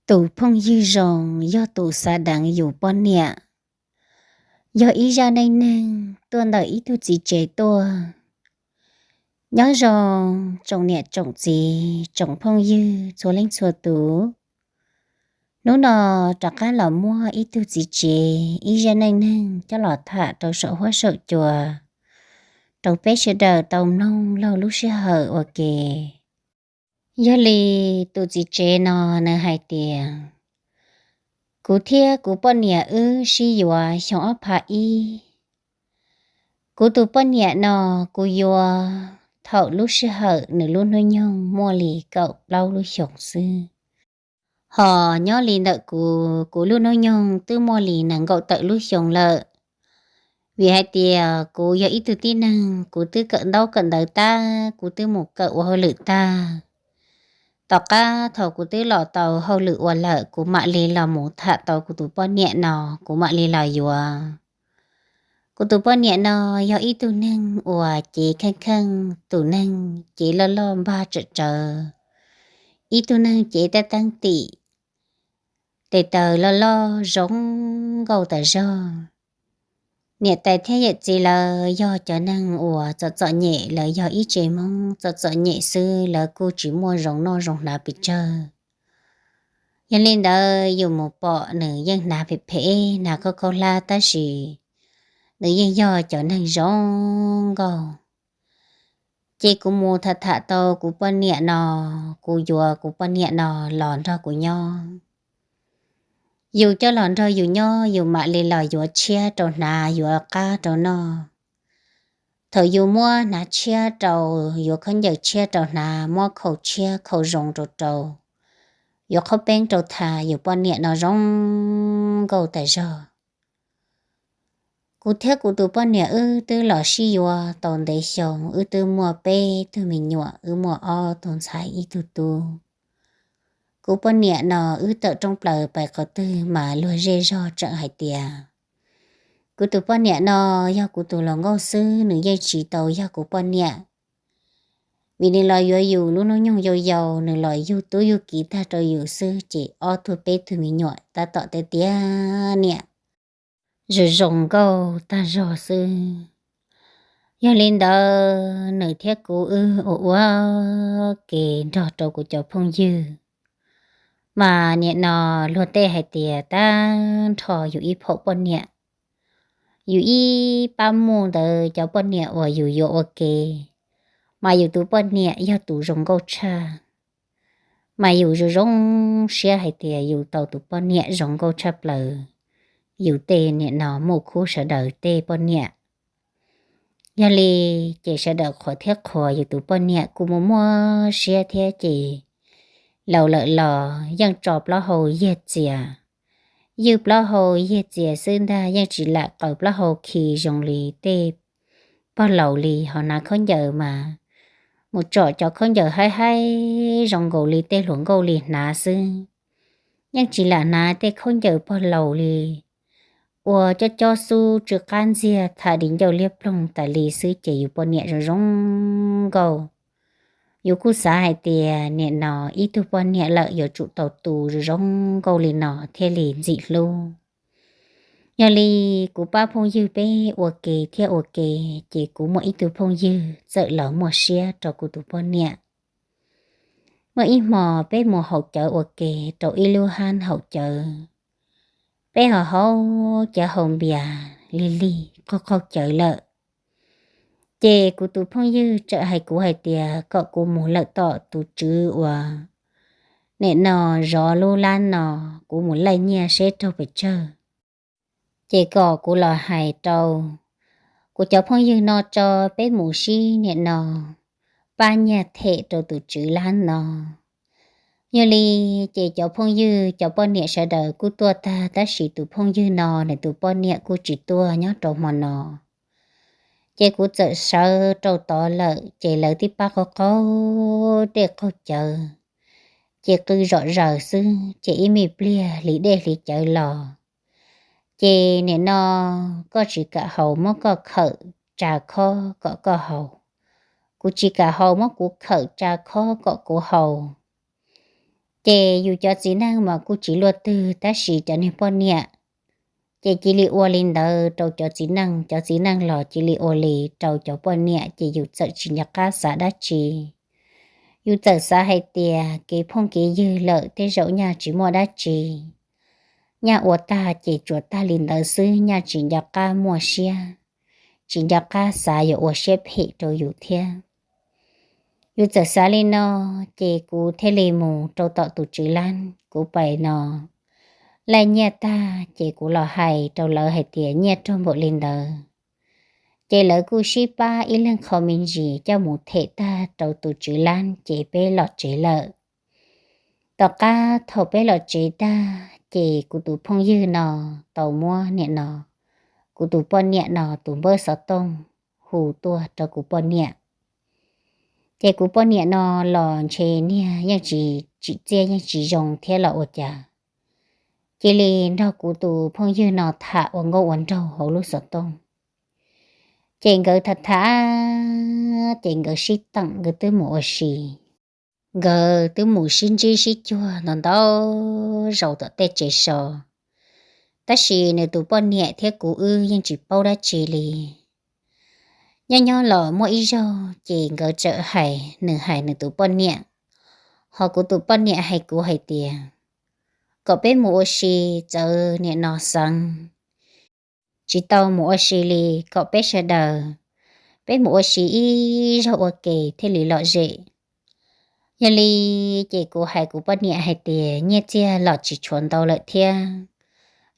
Tus phooj ywg zoo yog tus xav deev yus poj niam, yog ib zaj neej neeg tuaj ntawm ib tug txiv tsev tuaj. Nyob zoo tsoom niam tsoom txiv tsoom phooj ywg txhua leej txhua tus. Hnub no rov qab los muaj ib tug txiv tsev ib zaj neej neeg coj los tham rau saum huab saum cua rau peb sawv daws tau mloog laug lub sij hawm ua ke. Yog li tus txiv tsev no nws hais tias, kuv thiab kuv poj niam wb sib yuav xyoo ob phav ib. Kuv tus poj niam no kuv yuav thaum lub sij hawm nws lub hnub nyoog muaj li kaum plaub lub xyoos xwb. Ho nyob li ntawm kuv, kuv lub hnub nyoog twb muaj li nees nkaum tawm lub xyoo lawm. Vim hais tias kuv yog ib tug tib neeg, kuv twb kawm ntaub kawm ntawv tag, kuv twb mus kawm ua hauj lwm tag. Tom qab thaum kuv twb los tau hauj lwm ua lawm, kuv mam li los mus tham tau kuv tus poj niam no, kuv mam li los yuav. Kuv tus poj niam no yog ib tug neeg uas cev kheej kheej, tus neeg cev loj loj npag tsawm tsawv, ib tug neeg cev tab teeb tim, tes taw loj loj zoo nkauj tas zog. Niam tais thiab yawm txiv lawv yog cov neeg uas txom txom nyem, lawv yog ib tsev Hmoob txom txom nyem xwb, lawv kuj tsis muaj zoo noj zoo hnav pes tsawg. Yog li ntawd yus mus pom nws yeej hnav phem phem, hnav khaub khaub hlab, tab sis nws yeej yog cov neeg zoo nkauj. Ces kuv mus tham tham tau kuv poj niam no, kuv yuav kuv poj niam no los nrog kuv nyob. Yus coj los nrog yus nyob, yus mam li los yuav tshiab rau hnav, yuav qab rau noj. Thaum yus muab hnav tshiab rau, yuav khaub ncaws tshiab rau hnav, muab khau tshiab khau zoo rau rau, yuav qhaub peeb rau tha, yus poj niam no zoo nkauj tas zog. Kuv thiab kuv tus poj niam wb twb los sib yuav tau ntev xyoo, wb twb muaj peb tug me nyuam, wb muaj ob tug ntxhais ib tug tub. Kuv poj niam no wb tawm rooj plaws pais qhov twg mas luag zej zog tseem hais tias, kuv tus poj niam no yog kuv tus hluas nkauj xwb, nws yeej tsis tau yog kuv poj niam. Vim nws los yuav yus lub hnub nyoog yau yau, nws los yug tub yug kiv tag rau yus xwb, ces ob tug peb tug me nyuam tab tom tiav tiav niam, zoo zoo nkauj tag zog xwb. Yog li ntawd nws thiab kuv wb ua ua ke nrog rau kuv cov phooj ywg, mas nim no luag tej hais tias tag nrho yus ib phaum poj niam, yus ib pab muj ntawd cov poj niam uas yus yuav ua ke, mas yus tus poj niam yog tus zoo nkauj tshaj. Mas yus zoo zoo siab hais tias yus tau tus poj niam zoo nkauj tshaj plaws yus tej nim no muaj khub sawv daws tej poj niam. Yog li ces sawv daws qhuas thiab qhuas yus tus poj niam kuj muaj muaj siab thiab ces laus lawm los yeej tso plaub hau yiag txias, ywj plaub hau yiag txias xwb ntag, yeej tsis lam qaws plaub hau khi zoo li tej pog laus li. Ho hnav khaub ncaws mas mus tsom cov khaub ncaws haib haib zoo nkaus li tej hluas nkauj li hnav xwb, yeej tsis lam hnav tej khaub ncaws pog laus li. Ua cob cob xub tsw qab ntxiag, tham di ncauj liab ploog tas li xwb ces yus poj niam zoo zoo nkauj. Yus kuj xav hais tias nim no ib tug poj niam lawm yuav tsum tau tu zoo zoo nkauj li no thiaj li ntxim hlub. Yog li kuv pab phooj ywg peb ua ke thiab ua ke, ces kuv muaj ib tug phooj ywg txawm los muaj siab rau kuv tus poj niam. Muaj ib hmo peb mus haus cawv ua ke rau ib lub hab haus cawv. Peb ho haus cawv haus npias lig lig qaug qaug cawv lawm. Ces kuv tus phooj ywg txawm hais kuv hais tias kom kuv mus lawm tom tus tswv uas nim no zov lub lab no, kuv mus laij nyiaj seb raug pes tsawg. Ces kom kuv los hais rau kuv cov phooj ywg no tso, peb mus sib nim no pab nyiag them rau tus tswv lab no. Yog li ces cov phooj ywg cov poj niam sawv daws kuj tuaj tag, tab sis tus phooj ywg no nws tus poj niam kuj tsis tuaj nyob rau hmo no. Ces kuv txawm sawv rau tod lawm, ces lawv tib pab qaug qaug dej qaug cawv, ces qw zom zaws xwb, ces ib me pliag hliv dej hliv cawv los. Ces nim no koj tsis kam haus muab koj khawm tsa khob kom koj haus, kuv tsis kam haus muab kuv khawm tsa khob kom kuv haus. Ces yus cov txiv neej mas kuj tsis luaj twg, tab sis cov niag poj niam ces cia li ua li ntawd rau cov txiv neej, cov txiv neej los cia li ua li rau cov poj niam, ces yus txawm tsis nco qab xav dab tsi. Yus txawm xav hais tias kev phooj kev ywg lawm tej zaum nyaj tsis muaj dab tsi, nyaj ua tag ces tsuas tag li ntawd xwb, nyaj tsis nco qab muaj siab, tsis nco qab xav yuav ua siab phem rau yus thiab. Yus txawm xav li no, ces kuv thiaj li mus rau tom tus tswv lab, kuv pais no laij nyiaj tag ces kuv los hais rau lawv hais tias nyiaj raug npaum li ntawd. Ces lawv kuj sib pab ib leeg qho me ntsis coj mus them tag rau tus tswv lab ces peb los tsev lawm. Tom qab thaum peb los tsev tag ces kuv tus phooj ywg no tau muab niam no, kuv tus poj niam no tus npawb xov tooj hu tuaj rau kuv poj niam. Ces kuv poj niam no los ntshe niag yeej tsis tsim txiaj yeej tsis zoo thiab los ua cas, cia li nrog kuv tus phooj ywg no tham ua nkauj ua nraug hauv lub xov tooj. Ces nkawd tham tham ces nkawd sib teem, nkawd twb mus ua si. Nkawd twb mus sib ntsib sib cuag ntau ntau zaus tom tej tsev so, tab sis nws tus poj niam thiab kuv wb yeej tsis paub dab tsi li. Nyob nyob los muaj ib zaug ces nkawd txawm hais, nws hais nws tus poj niam, ho kuv tus poj niam hais kuv hais tias kom peb mus ua si, txawm niam no xeev tsis tau mus ua si li, kom peb sawv daws peb mus ua si ib zaug ua ke thiaj li lom zem. Yog li ces kuv hais kuv poj niam hais tias nyiaj txiag los tsis tshuav ntau lawm thiab,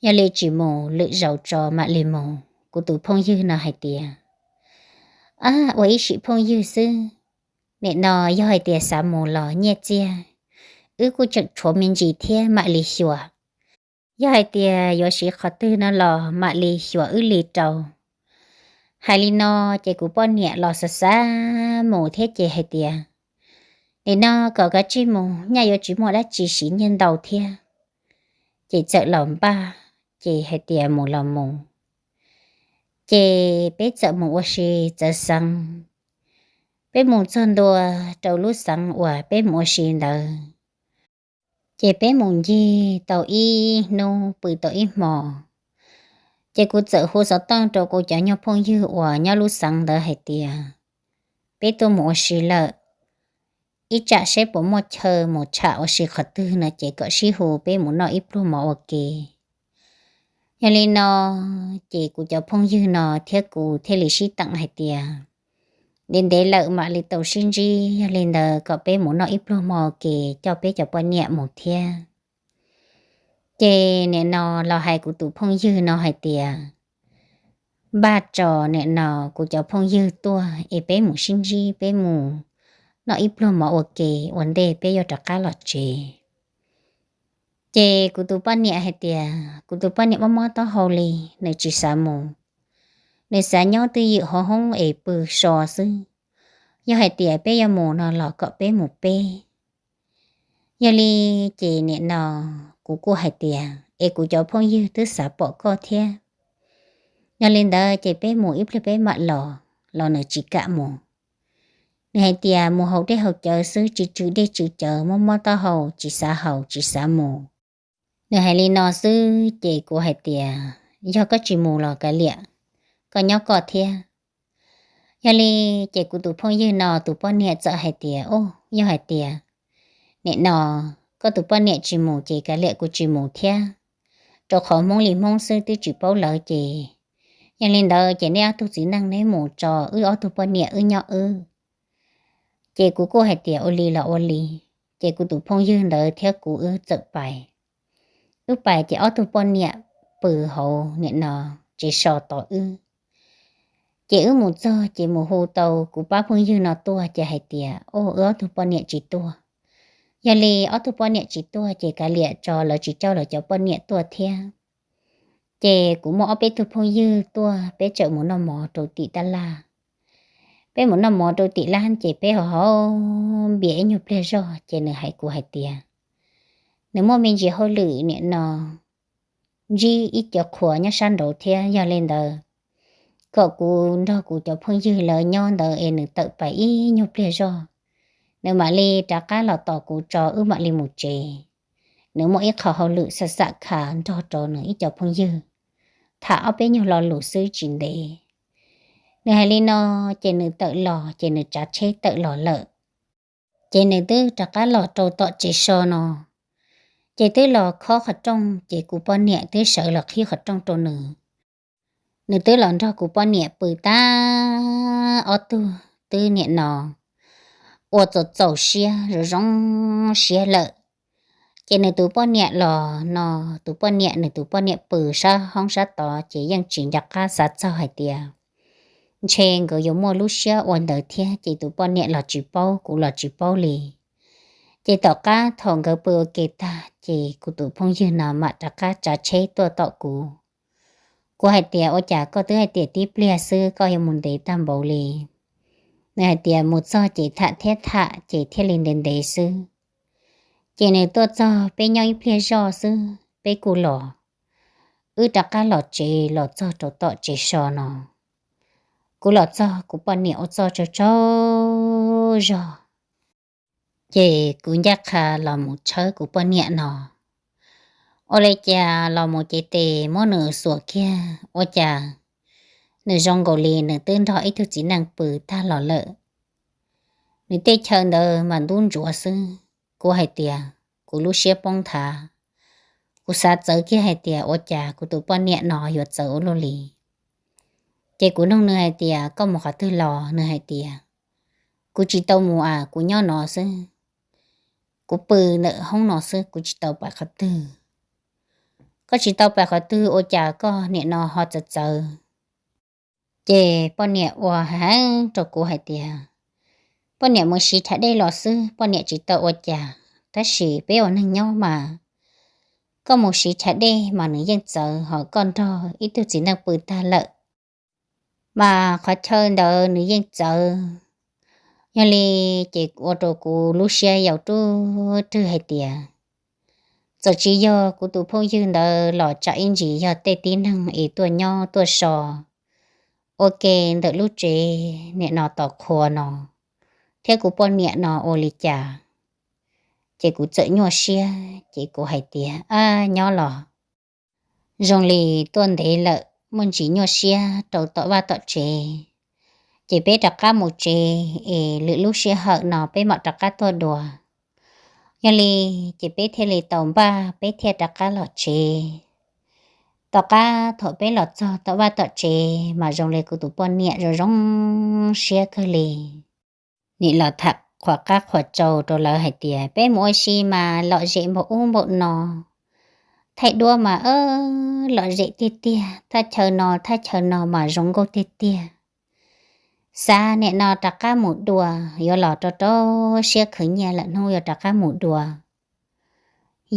yog li tsis mus, lwm zaus tso mam li mus. Kuv tus phooj ywg no hais tias, ab, ua ib sim phooj ywg xwb, nim no yog hais tias xav mus los nyiaj txiag wb kuj tseem tshuav me ntsis thiab mam li xyuas. Yog hais tias yuav siv qhov twg no los mam li xyuas wb li rau. Hais li no ces kuv poj niam los xav xav mus thiab ces hais tias, nim no kom kav tsij mus, nyaj yuav tsis muaj dab tsi siv nyiaj ntau thiab. Ces txawm los npaj, ces hais tias mus los mus. Ces peb txawm mus ua si txawv xeev. Peb mus txog ntua rau lub xeev uas peb mus ua si ntawd, ces peb mus ncig tau ib hnub pw tau ib hmo. Ces kuv txawm hu xov tooj rau kuv cov nyuag phooj ywg uas nyob lub xeev ntawd hais tias peb tuaj mus ua si lawm, ib tsam seb puas muaj chaw mus tsham ua si qhov twg no ces kom sib hu peb mus noj ib pluag mov ua ke. Yog li no ces kuv cov phooj ywg no thiab kuv thiaj li sib teem hais tias ntev ntev lawm mam li tau sib ntsib, yog li ntawd kom peb mus noj ib pluag mov ua ke coj peb cov poj niam mus thiab. Ces nim no los hais kuv tus phooj ywg no hais tias npaj tso nim no kuv cov phooj ywg tuaj es peb mus sib ntsib, peb mus noj ib pluag mov ua ke ua ntej peb yuav rov qab los tsev. Ces kuv tus poj niam hais tias kuv tus poj niam mob mob taub hau li, nws tsis xav mus. Nws xav nyob twj ywm hauv hoob es pw so xwb. Yog hais tias peb yuav mus no los kom peb mus peb. Yog li ces nim no kuv kuj hais tias es kuv cov phooj ywg twb xav pom koj thiab. Yog li ntawd ces peb mus ib pliag peb mam los, los nws tsis kam mus. Nws hais tias mus haus dej haus cawv xwb, tsis tsw dej tsw cawv, mob mob taub hau tsis xav haus tsis xav mus. Nws hais li no xwb ces kuv hais tias yog koj tsis mus los kav liam, koj nyob koj thiab. Yog li ces kuv tus phooj ywg no tus poj niam txawm hais tias, o, yog hais tias nim no koj tus poj niam tsis mus ces kav liam kuv tsis mus thiab, rau qhov Hmoob li Hmoob xwb twb tsis paub lawv ces, yog li ntawd ces neb ob tug txiv neej neb mus tso, wb ob tug poj niam wb nyob wb. Ces kuv kuj hais tias ua li los ua li. Ces kuv tus phooj ywg ntawd thiab kuv wb txawm pais. Wb pais ces ob tug poj niam pw hauv nim no tsev so tos wb. Ces wb mus txog ces mus hu tau kuv pab phooj ywg no tuaj ces hais tias, o, wb ob tug poj niam tsis tuaj. Yog li ob tug poj niam tsis tuaj ces kav liam tso, lawv tsis coj lawv cov poj niam tuaj thiab. Ces kuv muaj ob peb tug phooj ywg tuaj, peb txawm mus noj mov rau tim tab laj. Peb mus noj mov rau tim lab ces peb ho haus npias ib nyuag pliag zog ces nws hais kuv hais tias nws muaj me ntsis hauj lwm nim no ntsib ib co qhua nyob sab nraud thiab, yog li ntawd kom kuv nrog kuv cov phooj ywg lawv nyob ntawd es nws tawm pais ib nyuag pliag zog nws mam li rov qab los tos kuv tso wb mam li mus tsev. Nws muaj ib qho hauj lwm xam xam kha nrog rau nws ib co phooj ywg, tham ob peb nyuag lo lus xwb tsis ntev. Nws hais li no, ces nws tawm los ces nws tsav tsheb tawm los lawm. Ces nws twb rov qab los rau tom tsev so no, ces twb los khob qhov rooj ces kuv poj niam twb sawv los qhib qhov rooj rau nws. Nws twb los nrog kuv poj niam pw tag, ob tug twb niam no ua txaus txaus siab zoo zoo siab lawm. Ces nws tus poj niam los no, tus poj niam nws tus poj niam pw sab hoob sab tod ces yeej tsis nco qab xav txog hais tias ntshe nkawd yuav muaj lub siab ua ntawd thiab, ces tus poj niam los tsis paub kuv los tsis paub li. Ces tom qab thaum nkawd pw ua ke tag ces kuv tus phooj ywg no mam rov qab tsav tsheb tuaj tom kuv. Kuv hais tias ua cas koj twb hais tias tib pliag xwb koj yuav mus ntev tag npaum li? Nws hais tias mus txog ces tham thiab tham ces thiaj li ntev ntev xwb. Ces nws tuaj txog peb nyob ib pliag zoj xwb peb kuj los. Wb rov qab los tsev los txog rau tom tsev so no, kuv los txog kuv poj niam ua txuj tsaug tsaug zog. Ces kuv ncaj qha los mus tshawb kuv poj niam no, ua li cas los mus cev tes muab nws xuas kiag ua cas nws zoo nkaus li nws twb nrog ib tug txiv neej pw tag los lawm. Nws tej chaw ntawd mas ntub ntsuav xwb. Kuv hais tias kuv lub siab poob nthav, kuv xav txawv kiag hais tias ua cas kuv tus poj niam no yuav txawv ua luaj li. Ces kuv nug nws hais tias koj mus qhov twg los? Nws hais tias kuv tsis tau mus a, kuv nyob no xwb, kuv pw ntawm hoob no xwb, kuv tsis tau pais qhov twg. Koj tsis tau pais qhov twg ua cas koj niam no ho txawv txawv? Ces poj niam ua heev rau kuv hais tias poj niam mus siv chav dej los xwb, poj niam tsis tau ua cas, tab sis peb ua neeg nyob mas koj mus siv chav dej mas nws yeej txawv, ho koj nrog ib tug txiv neej pw tag lawm. Mas qhov chaw ntawd nws yeej txawv. Yog li ces ua rau kuv lub siab yau ruj rwg hais tias txawm tsis yog kuv tus phooj ywg ntawd los tsam ib ntsis yog tej tib neeg es tuaj nyob tuaj so ua ke ntawm lub tsev niam no tos qhua no thiab kuv poj niam no ua li cas. Ces kuv txawm nyuaj siab ces kuv hais tias ab nyob los zoo li tuaj ntev lawm, muaj ntsis nyuaj siab rau tom vaj tom tsev, ces peb rov qab mus tsev es lwm lub sij hawm no peb mam rov qab tuaj dua. Yog li ces peb thiaj li tau npaj, peb thiaj rov qab los tsev. Tom qab thaum peb los txog tom vaj tom tsev mas zoo li kuv tus poj niam zoo zoo siab kawg li. Nim los tham qhuas qab qhuas tsau rau lawv hais tias peb mus ua si mas lom zem npaum ub npaum no, thaij duab mas lom zem tiag tiag, thaj chaw no thaj chaw no mas zoo nkauj tiag tiag. Xav niam no rov qab mus dua, yuav los rau rau siab khwv nyiaj lawm hnub yuav rov qab mus dua.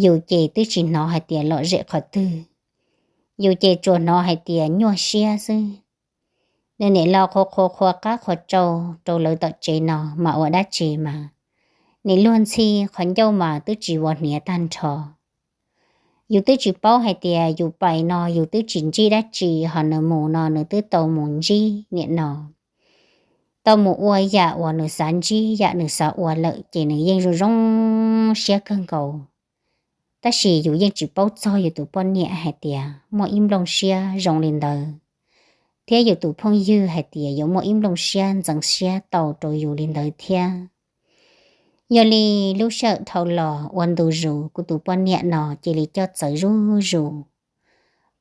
Yus ces twb tsis hnov hais tias lom zem qhov twg, yus ces tsuas hnov hais tias nyuaj siab xwb. Nws niam los qhuas qhuas qhuas qab qhuas tsau rau lawv tom tsev no mas ua dab tsi mas, nim luag ntxhi qhov ncauj mas twb tsis vov hniav tag nrho. Yus twb tsis paub hais tias yus pais no yus twb tsis ntsib dab tsi, ho nws mus no nws twb tau mus ntsib niam no, tau mus ua yam uas nws xav ntsib yam nws xav ua lawm ces nws yeej zoo zoo siab kawg nkaus. Tab sis yus yeej tsis paub txog yus tus poj niam hais tias muaj ib nplooj siab zoo li ntawd, thiab yus tus phooj ywg hais tias yuav muaj ib nplooj siab ntxeev siab tau rau yus li ntawd thiab. Yog li lub sij hawm dhau los ua ntu zus kuv tus poj niam no cia li coj txawv zuj zus.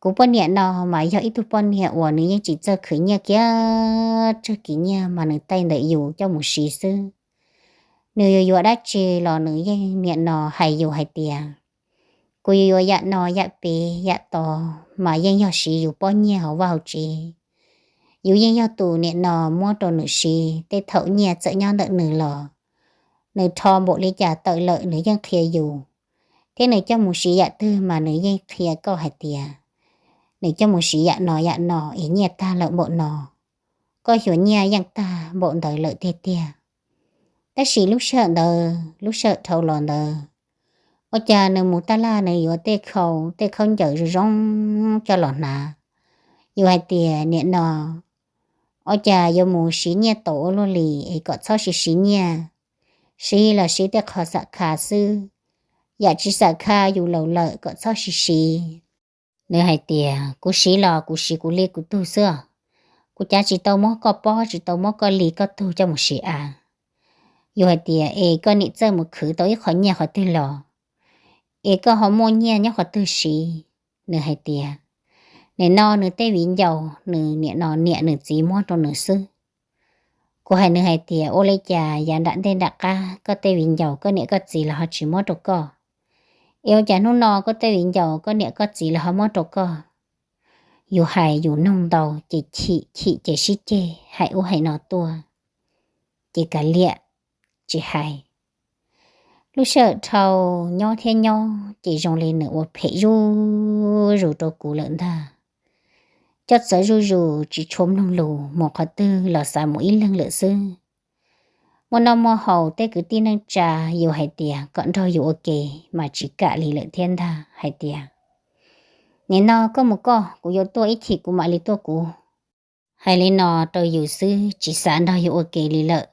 Kuv poj niam no mas yog ib tug poj niam uas nws yeej tsis txawj khwv nyiaj kiag, tsawg kiag nyiaj mas nws taij ntawm yus coj mus siv xwb. Nws yuav yuav dab tsi los nws yeej niam no hais yus hais tias kuv yuav yuav yam no yam pem yam tod mas yeej yog siv yus pob nyiaj hauv vaj hauv tsev. Yus yeej yog tus niam no muab rau nws siv, tej thaum nyiaj txawm nyob ntawm nws los nws rho npaum li cas tawm lawm nws yeej qhia yus, thiab nws coj mus siv yam twg mas nws yeej qhia koj hais tias nws coj mus siv yam no yam no es nyiaj tag lawm npaum no, koj xyuas nyiaj yeej tag npaum ntawd lawm tiag tiag. Tab sis lub sij hawm ntawd, lub sij hawm dhau los ntawd, ua cas nws mus taj laj nws yuav tej khau tej khaub ncaws zoo zoo coj los hnav. Yus hais tias niam no, ua cas yuav mus siv nyiaj tau ua luaj li es kom txhob siv siv nyiaj, siv los siv tej qho xam kha xwb, yam tsis xam kha yus laus lawm kom txhob siv siv. Nws hais tias, Kuv siv los kuv siv kuv li kuv tug xwb os. Kuv cav tsis tau muab koj pob, tsis tau muab koj li koj tug coj mus siv av. Yus hais tias, Es koj niam txawj mus khwv tau ib qho nyiaj qhov twg los? Es koj ho muaj nyiaj nyob qhov twg siv? Nws hais tias, Nim no nws tej viv ncaus nws niam no niam nws txiv muab rau nws xwb. Kuv hais nws hais tias, Ua li cas yav nram ntej nram qab koj tej viv ncaus koj niam koj txiv los ho tsis muab rau koj? Es ua cas hnub no koj tej viv ncaus koj niam koj txiv los ho muab rau koj? Yus hais yus nug ntau ces chim chim ces sib ceg hais ub hais no tuaj, ces kav liam tsis hais. Lub sij hawm dhau nyob thiab nyob ces zoo li nws ua phem zuj zus rau kuv lawm ntag. Coj txawv zuj zus tsis tshua mloog lus, mus qhov twg los xav mus ib leeg lawm xwb. Muaj noj muaj haus tej kwv tij neej tsa, yus hais tias kom nrog yus ua ke mas tsis kam li lawm thiab ntag, hais tias, Nim no koj mus koj, kuv yuav tuaj ib chim kuv mam li tuaj kuv. Hais li no rau yus xwb tsis xav nrog yus ua ke li lawm.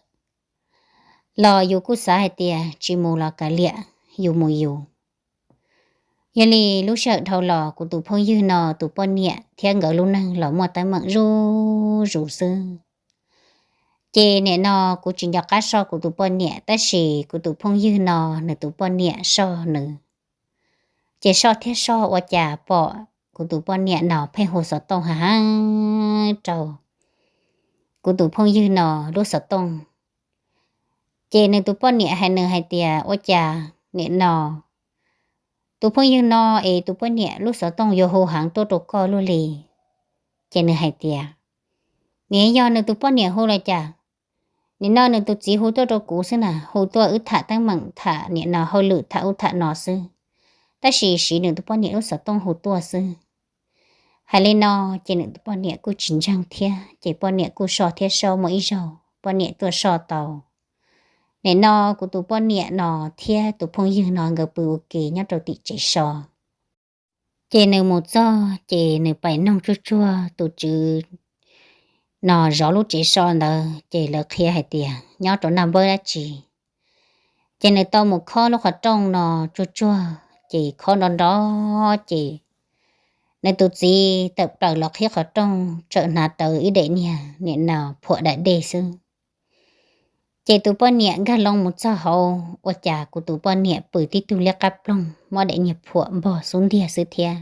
Los yus kuj xav hais tias tsis mus los kav liam, yus mus yus. Yog li lub sij hawm dhau los kuv tus phooj ywg no tus poj niam thiab nkawd lub neej los muaj teeb meem zuj zus xwb. Ces nim no kuv tsis nco qab soj kuv tus poj niam, tab sis kuv tus phooj ywg no nws tus poj niam soj nws. Ces soj thiab soj ua cas pom kuv tus poj niam no pheej hu xov tooj heev rau kuv tus phooj ywg no lub xov tooj. Ces nws tus poj niam hais nws hais tias, Ua cas nim no tus phooj ywg no es tus poj niam lub xov tooj yuav hu heev tuaj rau koj luaj li? Ces nws hais tias, Nim yog nws tus poj niam hu los cas, nim no nws tus txiv hu tuaj rau kuv xwb na, hu tuaj wb tham teeb meem, tham nim no hauj lwm, tham ub tham no xwb, tab sis siv nws tus poj niam lub xov tooj hu tuaj xwb. Hais li no ces nws tus poj niam kuj tsis ntseeg thiab, ces poj niam kuj soj thiab soj muaj ib zaug poj niam tuaj soj tau. Nim no kuv tus poj niam no thiab tus phooj ywg no nkawd pw ua ke nyob rau tim tsev so. Ces nws mus txog ces nws pais noog tsuag tsuag tus tswv no zov lub tsev so ntawd, ces lawv qhia hais tias nyob rau naj npawb dab tsi. Ces nws tau mus khob lub qhov rooj no tsuag tsuag, ces khob nrov nrov, ces nws tus txiv tawm plaws los qhib qhov rooj, txawm hnav rawv ib daim niag nim no phuam daim dej xwb. Ces tus poj niam nkag loo mus txog hauv, ua cas kuv tus poj niam pw tib tug liab qab ploog, muab daim niag phuam npog xub ntiag xwb thiab.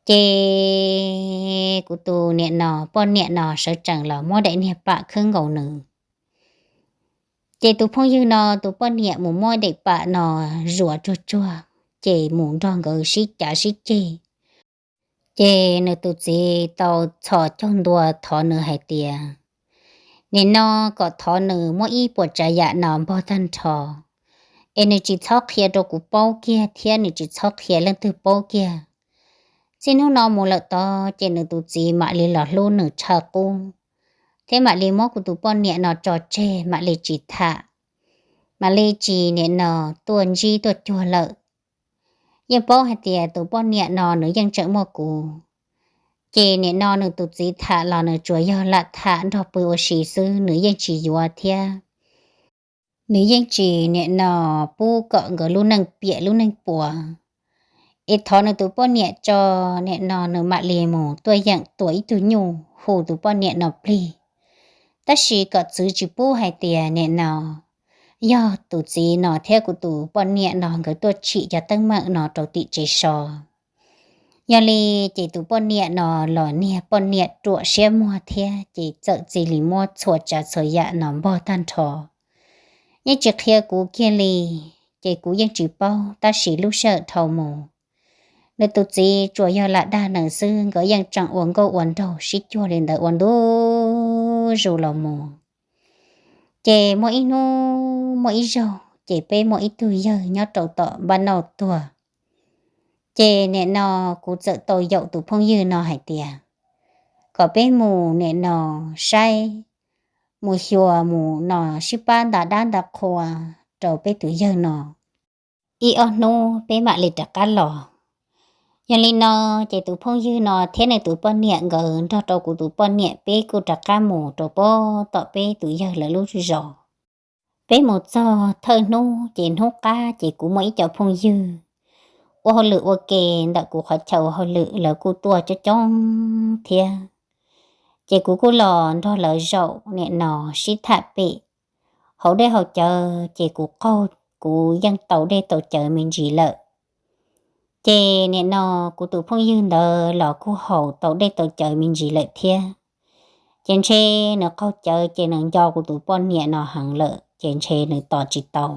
Ces kuv tus nim no poj niam no sawv tsees los muab daim niag pam khwb nkaus nws. Ces tus phooj ywg no tus poj niam mus muab daim pam no zuas tsuag tsuag, ces mus nrog nkawd sib cav sib ceg. Ces nws tus txiv tau txhos caug ntua thov nws hais tias, nim no kom thov nws muab ib puas tsav yam no npog tag nrho, es nws tsis txhob qhia rau kuv paub kiag thiab nws tsis txhob qhia leej twg paub kiag. Txij hnub no mus lawm tod ces nws tus txiv mam li los hlub nws tshaw qub, thiab mam li muab kuv tus poj niam no tso tseg, mam li tsis tham, mam li tsis nim no tuaj ntsib tuaj cuag lawm. Yeej paub hais tias tus poj niam no nws yeej tseem muaj kuv, ces nim no nws tus txiv tham los nws tsuas yog lam tham nrog pw ua si xwb, nws yeej tsis yuav thiab nws yeej tsis nim no pub kom nkawd lub neej piam lub neej puas. Es thov nws tus poj niam tso, nim no nws mam li mus tuaj yeem tua ib tug nyuj hu tus poj niam no plig. Tab sis kom txwv tsis pub hais tias nim no yog tus txiv no thiab kuv tus poj niam no nkawd tuaj tsim cov teeb meem no rau tim tsev so. Yog li ces tus poj niam no los niag poj niam ruam siab muag thiab, ces txawm cia li muab txhua tsav txhua yam no npog tag nrho. Yeej tsis qhia kuv kiag li, ces kuv yeej tsis paub, tab sis lub sij hawm dhau mus, nws tus txiv tsuas yog lam dag nws xwb, nkawd yeej tseem ua nkauj ua nraug sib cuag li ntawd ua ntu zus los mus. Ces muaj ib hnub muaj ib zaug ces peb muaj ib tug yawg nyob rau tom npaj nauj tuag. Ces nim no kuv txawm tau yaum tus phooj ywg no hais tias kom peb mus nim no saib, mus xyuas mus no sib pab nta dab nta qhua rau peb tus yawg no. Ib ob hnub peb mam li rov qab los. Yog li no ces tus phooj ywg no thiab nws tus poj niam nkawd nrog rau kuv tus poj niam peb kuj rov qab mus rau pem tom peb tus yawg lawv lub zos. Peb mus txog thawj hnub ces hnub qab ces kuv muaj ib co phooj ywg ua hauj lwm ua ke ntawm kuv qhov chaw ua hauj lwm, lawv kuj tuaj coob coob thiab. Ces kuv kuj los nrog lawv zaum nim no sib tham pem hauv dej haus cawv, ces kuv qaug, kuv yeej tau dej tau cawv me ntsis lawm. Ces nim no kuv tus phooj ywg ntawd los kuj haus tau dej tau cawv me ntsis lawm thiab. Ces ntshe nws qaug cawv ces nws nco kuv tus poj niam no heev lawm ces ntshe nws tos tsis tau.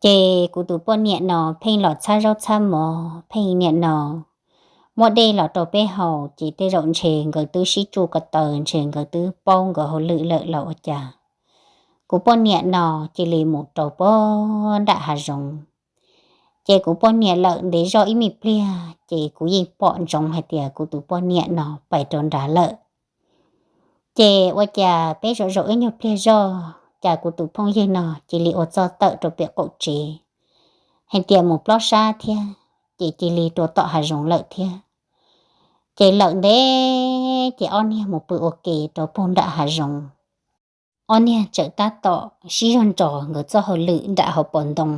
Ces kuv tus poj niam no pheej los txhab zaub txhab mov, pheej nim no muab dej los rau peb haus, ces tej zaum ntshe nkawd twb sib tsuj ko taw, ntshe nkawd twb paub nkawd hauj lwm lawm los ua cas, kuv poj niam no cia li mus rau pog nram hav zoov. Ces kuv poj niam lawm ntev zog ib me pliag ces kuv yeej pom ntsoov hais tias kuv tus poj niam no pais rau nrad lawm. Ces ua cas peb zaum zaum ib nyuag pliag zog cas kuv tus phooj ywg no cia li ua txog tawm rau pem qaum tsev hais tias mus plob sab thiab, ces cia li rau tom hav zoov lawm thiab. Ces lawm ntev ces ob niag mus pw ua ke rau pog nram hav zoov. Ob niag tseem tab tom sib zog ntsos nkawd txoj hauj lwm nram hauv paus ntoo.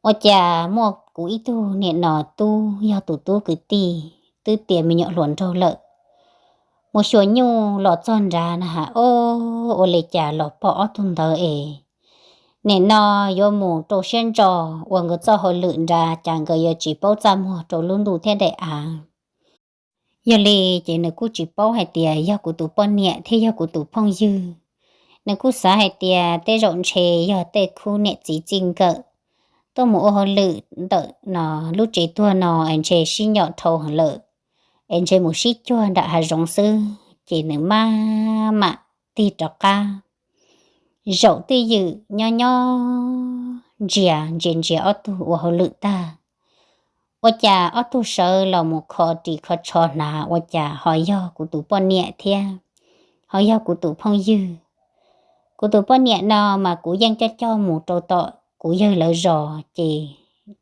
Ua cas muaj kuv ib tug nim no tub, yog tus tub kwv tij twb tiav me nyuam hluas nraug lawm, mus xyuas nyuj los txog nrad na has, o, ua li cas los pom ob tug ntawd es nim no yuav mus rau siab ntso ua nkawd txoj hauj lwm nrad, cas nkawd yuav tsis paub txaj muag rau lub ntuj thiab daim av. Yog li ces nws kuj tsis paub hais tias yog kuv tus poj niam thiab yog kuv tus phooj ywg. Nws kuj xav hais tias tej zaum ntshe yog tej khub niam txiv txij nkawm tuaj mus ua hauj lwm ntawm no lub tsev tuag no es ntshe sib ncaim dhau heev lawm, es ntshe mus sib cuag nram hav zoov xwb. Ces nws maj mam tig rov qab zaum twj ywm nyob nyob ntsia ntsia ntsia ob tug ua hauj lwm tag, ua cas ob tug sawv los mus kho ris kho tsho hnav, ua cas ho yog kuv tus poj niam thiab ho yog kuv tus phooj ywg. Kuv tus poj niam no mas kuv yeej coj coj mus rau tom kuv yawg lawv zos, ces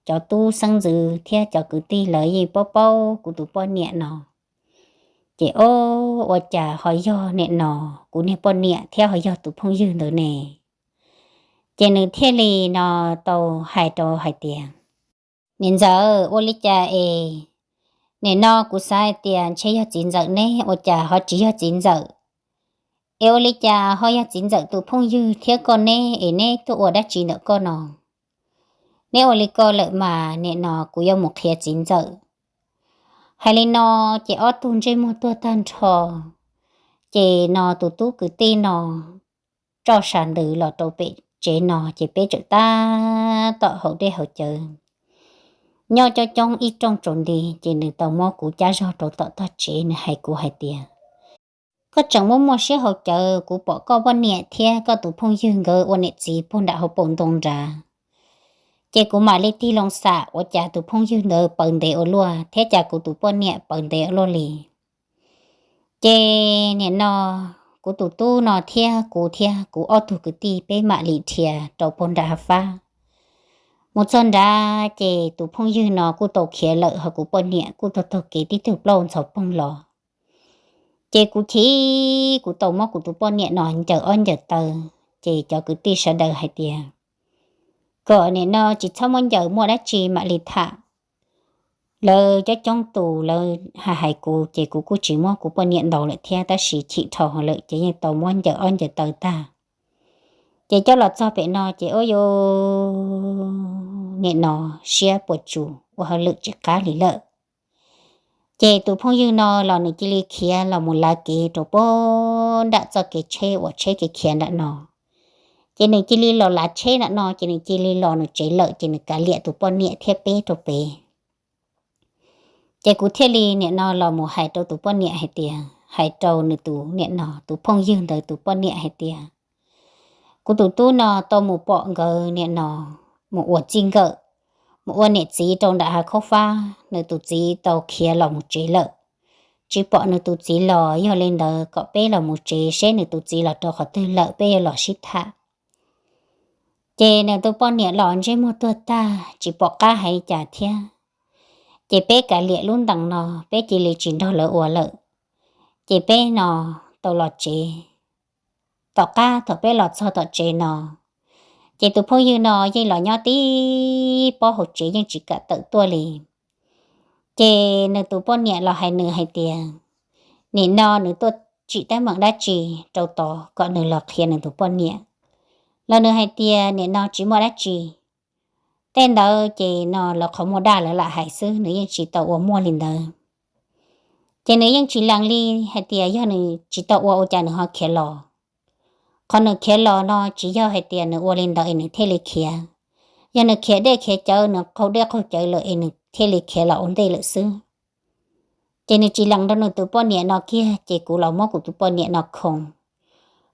cov tub xeeb ntxwv thiab cov kwv tij lawv yeej paub paub kuv tus poj niam no. Ces o, ua cas ho yog nim no kuv niag poj niam thiab ho yog tus phooj ywg ntawd ne? Ces nws thiaj li no tau hais rau hais tias, Niam ntxawm, ua li cas es nim no kuv xav hais tias ntshe yog txiv ntxawm neb, ua cas ho tsis yog txiv ntxawm? Es ua li cas ho yog txiv ntxawm tus phooj ywg thiab koj neb, es neb tuaj ua dab tsi ntawm koj no? Neb ua li ko lawm mas nim no kuv yuav mus qhia txiv ntxawm. Hais li no, ces ob tug ntsej muag tuag tag nrho. Ces no tus tub kwv tij no roj sas ntws los rau pem tsev no, ces peb tseem tab tom haus dej haus cawv nyob coob coob ib rooj tsaus nti, ces nws tau muab kuv cab zog rau tom tog tsev, nws hais kuv hais tias, Koj tseem muaj muaj siab haus cawv, kuv pom koj poj niam thiab koj tus phooj ywg nkawd ua niam txiv puag nram hauv paus ntoo nrad. Ces kuv mam li tig loo xam ua cas tus phooj ywg ntawd paws ntev ua luaj thiab cas kuv tus poj niam paws ntev ua luaj li. Ces nim no kuv tus tub no thiab kuv thiab kuv ob tug kwv tij peb mam li dhia rau puag nram hav fab. Mus txog nrad ces tus phooj ywg no kuj tau khiav lawm, ho kuv poj niam kuj tau taug kev tib tug plaub ntxhov poog los. Ces kuv chim, kuv tau muab kuv tus poj niam no ncaws ob ncaws taw. Ces cov kwv tij sawv daws hais tias, Kom nim no tsis txhob muab ncaws, muaj dab tsi mam li tham. Lawv coob coob tus lawv hais hais kuv, ces kuv kuj tsis muab kuv poj niam ntaus lawm thiab, tab sis chim dhau lawm ces yeej tau muab ncaws ob ncaws taw tag. Ces coj los txog pem no ces ua rau nim no siab puas tsus, ua hauj lwm tsis qab li lawm. Ces tus phooj ywg no los nws cia li khiav los mus lav kev rau puag nram txoj kev tsheb uas tsheb kev khiav nram no. Ces nws cia li los lav tsheb nram no, ces nws cia li los nws tsev lawm, ces nws kav liam tus poj niam thiab peb rau pem. Ces kuv thiaj li nim no los mus hais rau tus poj niam hais tias, hais rau nws tus nim no tus phooj ywg ntawd tus poj niam hais tias, Kuv tus tub no tau mus pom nkawd nim no mus ua txij nkawm, mus ua niam txiv rau nram hav khaub fab, nws tus txiv tau khiav los mus tsev lawm. Tsis pom nws tus txiv los, yog li ntawd kom peb los mus tsev seb nws tus txiv los rau qhov twg lawm peb yuav los sib tham. Ces nws tus poj niam los ntsej muag tuag tag tsis pom qab hais li cas thiab. Ces peb kav liam lub ntees no, peb cia li tsis nrog lawv ua lawm. Ces peb no tau los tsev, Tom qab thaum peb los txog tom tsev no, ces tus phooj ywg no yeej los nyob tib pob hauv tsev yeej tsis kam tawm tuaj li. Ces nws tus poj niam los hais nws hais tias, nim no nws tuaj tsim teeb meem dab tsi rau tod kom nws los qhia nws tus poj niam. Los nws hais tias nim no tsis muaj dab tsi, tej ntawd ces no lawv qhov muag daj lawv lam hais xwb, nws yeej tsis tau ua muaj li ntawd. Ces nws yeej tsis lees li, hais tias yog nws tsis tau ua ua cas nws ho khiav los. Qhov nws khiav los no tsis yog hais tias nws ua li ntawd es nws thiaj li khiav. Yog nws khiav dej khiav cawv, nws qaug dej qaug cawv lawm es nws thiaj li khiav los ua ntej lawm xwb. Ces nws tsis lees rau nws tus poj niam no kiag, ces kuv los muab kuv tus poj niam no khoov.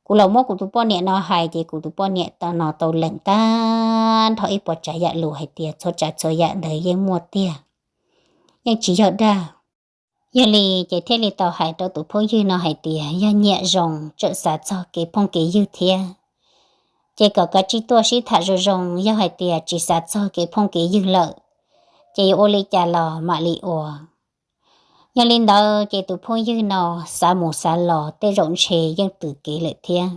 Kuv los muab kuv tus poj niam no hais, ces kuv tus poj niam no tau lees tag nrho ib puas tsav yam lus hais tias txhua tsav txhua yam ntawd yeej muaj tiag, yeej tsis yog dag. Yog li ces thiaj li tau hais rau tus phooj ywg no hais tias yog nyiam zoo tseem xav txog kev phooj kev ywg thiab, ces kom kav tsij tuaj sib tham zoo zoo, yog hais tias tsis xav txog kev phooj kev ywg lawm, ces yuav ua li cas los mam li ua. Yog li ntawd ces tus phooj ywg no xav mus xav los tej zaum ntshe yeej twm kev lawm thiab.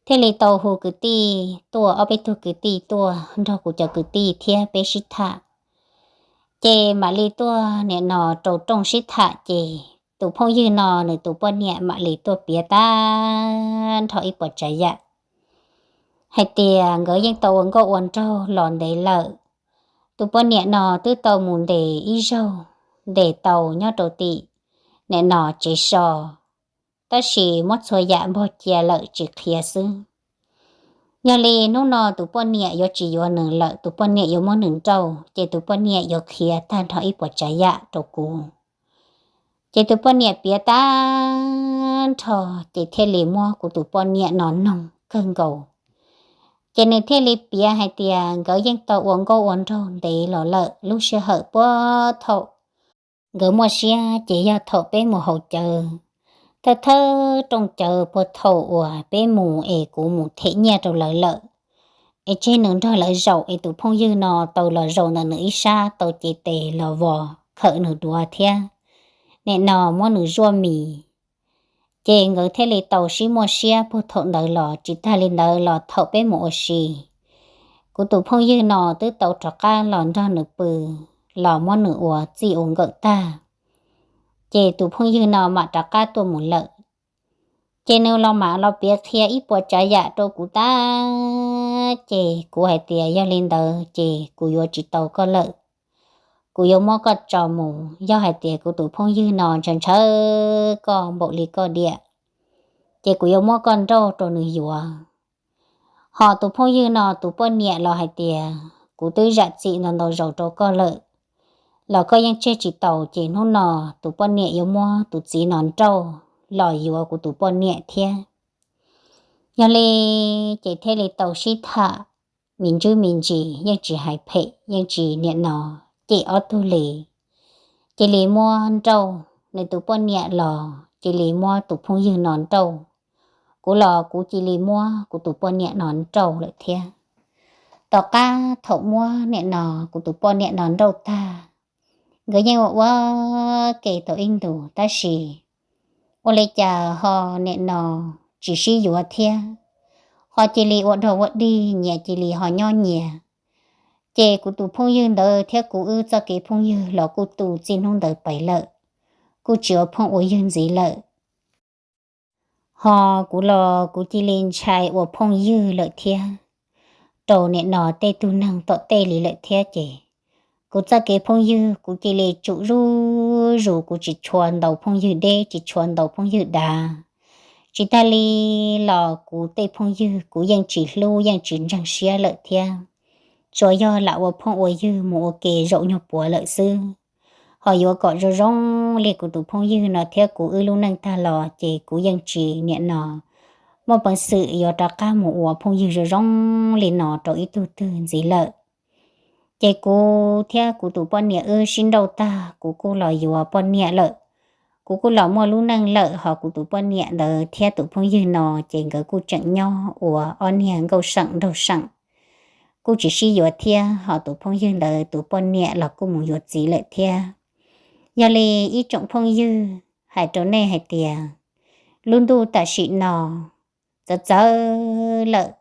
Thiaj li tau hu kwv tij tuaj, ob peb tug kwv tij tuaj nrog kuv cov kwv tij thiab peb sib tham. Ces mam li tuaj nim no rau rooj sib tham, ces tus phooj ywg no nws tus poj niam mam li tuaj piav tag nrho ib puas tsav yam hais tias nkawd yeej tau ua nkauj ua nraug los ntev lawm. Tus poj niam no twb tau mus ntes ib zaug, ntes tau nyob rau tim nim no tsev so, tab sis muab txhua yam npog cia lawm tsis qhia xwb. Yog li hnub no tus poj niam yuav tsis yuav nws lawm, tus poj niam yuav muab nws nrauj, ces tus poj niam yuav qhia tag nrho ib puas tsav yam rau kuv. Ces tus poj niam piav tag nrho, ces thiaj li muab kuv tus poj niam no noog kawg nkaus. Ces nws thiaj li piav hais tias nkawd yeej tau ua nkauj ua nraug ntev los lawm, lub sij hawm puag thaum nkawd muaj siab ces yog thaum peb mus haus cawv, thawj thawj rooj cawv puag thaum uas peb mus es kuv mus them nyiaj rau lawv lawm, es tseg nws nrog lawv zaum es tus phooj ywg no tau los zaum ntawm nws ib sab, tau cev tes los vos khawm nws duav thiab nim no muab nws zuaj mis. Ces nkawd thiaj li tau sib muaj siab puag thaum ntawd los. Tsis tag li ntawd los thaum peb mus ua si, kuv tus phooj ywg no twb tau rov qab los nrog nws pw, los muab nws ua txij ua nkawm tag, ces tus phooj ywg no mam rov qab tuaj mus lawm. Ces nws los mam los piav qhia ib puas tsav yam rau kuv tag, ces kuv hais tias yog li ntawd ces kuv yuav tsis tau koj lawm, kuv yuav muab koj tso mus. Yog hais tias kuv tus phooj ywg no ntshaw ntshaw koj npaum li koj diam, ces kuv yuav muab koj nrauj rau nws yuav. Ho tus phooj ywg no tus poj niam los hais tias kuv twb zam txim ntau ntau zaus rau koj lawm, los koj yeej tseg tsis taus, ces hnub no tus poj niam yuav muab tus txiv no nrauj los yuav kuv tus poj niam thiab. Yog li ces thiaj li tau sib tham me ntsis me ntsis yeej tsis hais phem yeej tsis nim no cem ob tug li. Cia li muab nrauj, nws tus poj niam los cia li muab tus phooj ywg no nrauj. Kuv los kuv cia li muab kuv tus poj niam no nrauj lawm thiab. Tom qab thaum muab nim no kuv tus poj niam no nrauj tag, nkawd yeej ua ua ke tau ib ntus tab sis ua li cas ho nim no tsis sib yuav thiab, ho cia li ua dog ua dig, nyias cia li ho nyob nyias. Ces kuv tus phooj ywg ntawd thiab kuv wb txoj kev phooj ywg los kuj tu txij hnub ntawd pais lawm, kuj tsis ua phooj ua ywg ntxiv lawm. Ho kuv los kuv cia li ntshai ua phooj ywg lawm thiab, rau nim no tej tug neeg tom tej li lawm thiab ces kuv txoj kev phooj ywg kuv cia li tsum zuj zus, kuv tsis tshua ntaus phooj ywg deb, tsis tshua ntaus phooj ywg dav. Tsis tag li los kuv tej phooj ywg kuv yeej tsis hlub yeej tsis ntseeg siab lawm thiab, tsuas yog lam ua phooj ua ywg mus ua ke zaum nyuag puav lawm xwb. Ho yuav kom zoo zoo li kuv tus phooj ywg no thiab kuv wb lub neej tag los ces kuv yeej tsis nim no muaj peev xwm yuav rov qab mus ua phooj ywg zoo zoo li no rau ib tug twg ntxiv lawm. Ces kuv thiab kuv tus poj niam wb sib nrauj tag kuv kuj los yuav poj niam lawm, kuv kuj los muaj lub neej lawm, ho kuv tus poj niam ntawd thiab tus phooj ywg no ces nkawd kuj tseem nyob ua ob niag nkauj seem nraug seem, kuj tsis sib yuav thiab. Ho tus phooj ywg ntawd tus poj niam los kuj mus yuav txiv lawm thiab. Yog li ib tsoom phooj ywg, hais rau nej hais tias lub ntuj tam sim no txawv txawv lawm.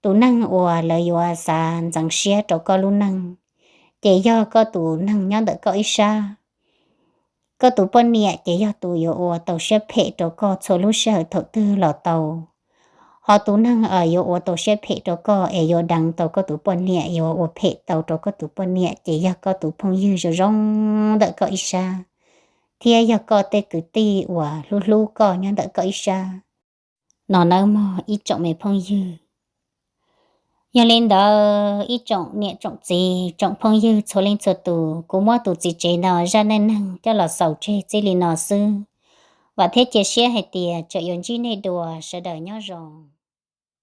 Tus neeg uas lawv yuav xav ntxeev siab rau koj lub neej, ces yog koj tus neeg nyob ntawm koj ib sab. Koj tus poj niam ces yog tus yuav ua tau siab phem rau koj txhua lub sij hawm thaum twg los tau. Ho tus neeg uas yuav ua tau siab phem rau koj es yuav deev tau koj tus poj niam yuav ua phem tau rau koj tus poj niam ces yog koj tus phooj ywg zoo zoo ntawm koj ib sab, thiab yog koj tej kwv tij uas hlub hlub koj nyob ntawm koj ib sab no nawb mog ib tsoom me phooj ywg. Yog li ntawd ib tsoom niam tsoom txiv tsoom phooj ywg txhua leej txhua tus, kuv muab tus txiv tsev no zaj neej neeg coj los xaus tseg txij li no xwb. Vam thiab cia siab hais tias tseem yuav ntsib nej dua, sawv daws nyob zoo.